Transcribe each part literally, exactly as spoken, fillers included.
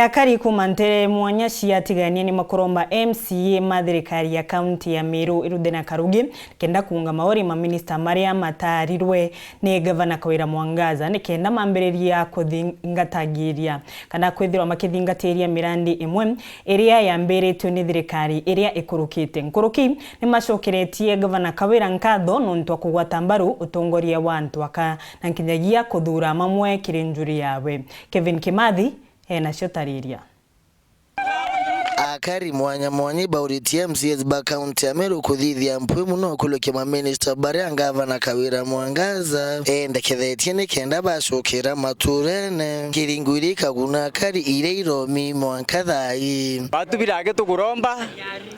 Akari kuuma ntere mwanya ciatigania ni makuromba M C A ma thirikari ya kaunti ya Meru iruthe na karugi kenda kuunga mauri maminista maria mataarirwe ni Gavana Kawira Mwangaza ni kenda mambiriria kuthingatangiria kana kwithirwa makithingatiria mirandi imwe iria yambiritwe ni thirikari iria ikurukite. Nkuruki ni macokeretie Gavana Kawira nkatho nontu wa kugwata mbaru utongoria wa antu aka na nkinyagia kuthuura mamwe kiri njuri yawe. Kevin Kimathi enacio tariria. Akari mwanya mwanya ibauritie M C As ba kaunti ya Meru kuthithia mpwi muno kulukia maminista baria Gavana Kawira Mwangaza endekethetie ni kenda bacukira maturene. Kiringo iria ikaguna akari iria iromi mwanka thaa ii. Batu birage tukuromba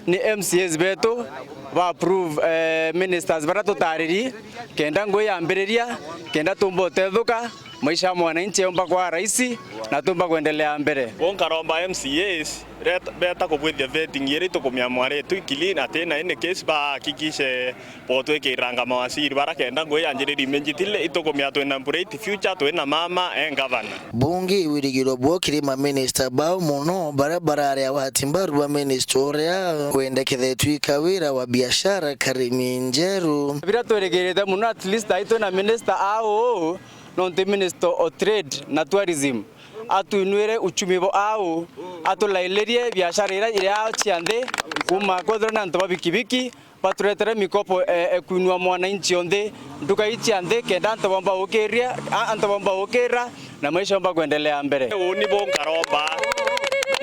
ni M C As betu ba approve, eh, ministers baria tutariri kenda ngui yambiriria kenda tumba utethuka. Maisha ya mwananchi yomba kwa rahisi na tumba kwendelea mbere. Bo nkaromba M C As ret-, beta kubwithia vetting iria itukumia mwari tu clean, ati na any case bahakikishe botwikiranga mawaziri bara kenda ngui yanjiriria immediately itukumia twina bright future, twina mama e governor. Bunge iwirigiro bwo kiri maminista bao muno bara barari awati mbaru ba minista uria wendekethetwe Kawira wa biashara Karimi Njeru. Bira twirigirite muno at least ai twina minista au nontu Minister o Trade na Tourism atwinwire uchumi bo au, atulailirie biashara iria iria cia nthi, kuma kwethirwa ni antu ba bikibiki baturetere mikopo, eh, eh, kwinua mwananchi o nthi, nduka ii cia nthi, kenda antu bomba gukiria, a-, antu bomba gukira na maisha bomba kwendelea mbere. Uni bo nkaromba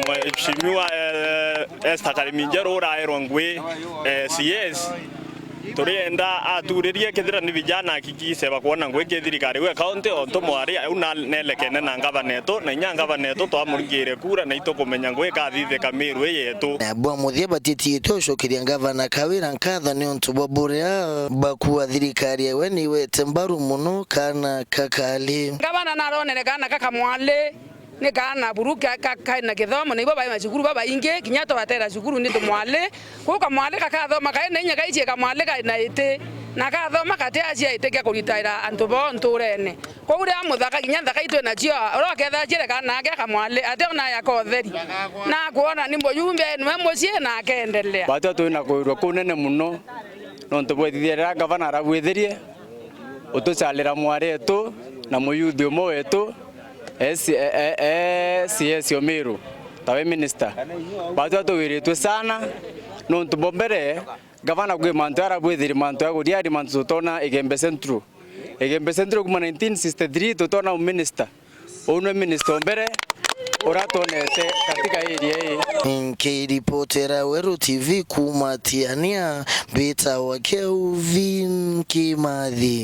Mheshimiwa, eh, Esther Karimi Njeru uraerwa ngui, eh, C S. Turienda aturirie kethira ni vijana akikise bakwona ngui ki thirikari gwe county, ontu mwari au na nelekene na ngavana etu, na inya ngavana etu twamurigire kura, na itukumenya ngui ikathithika Meru ii yetu. Na bwa muthia batitiite ucokeria ngavana Kawira nkatho ni untu bwa buria bakua thirikari ewe niwete mbaru muno kana kakali. Ngavana naronere kana kakamwali. Ni kaana buru ka, ka, kaina kithomo, na ibo bai macukuru babaingi, kinya twatera cukuru ni tumwali. Kuu kamwali kakathoma kaina inya, kaicie kamwali kaina iti, na kathoma kati aciaite kia kuritaira antu bao nturene. Kuu ria muthaka, kinya nthaka itwi nacio, uria uketha aciere kaana ake kamwali, ati ona yaka utheri. Na kwona ni mujumbe nwe mucii na akendelea. Batwi twina kwirwa kunene muno, nontu bwethithia riria ngavana arabwithirie, utucalira mwari etu na muyuthi umwe wetu, S-, e-, e-, e-, C S o Meru, tawe minister. Batwi tugwiritwe sana, nontu bo mbere, gavana kwi mantu arabwithiri mantu ya kuria ari mantu tutona Igembe Central. Igembe Central kuma nineteen sixty-three tutona u minister. Uu nwe minister o mbere uria twonete katika area ii. Nkiripotera Weru T V kuma Tiania, mbitawa Kelvin Kimathi.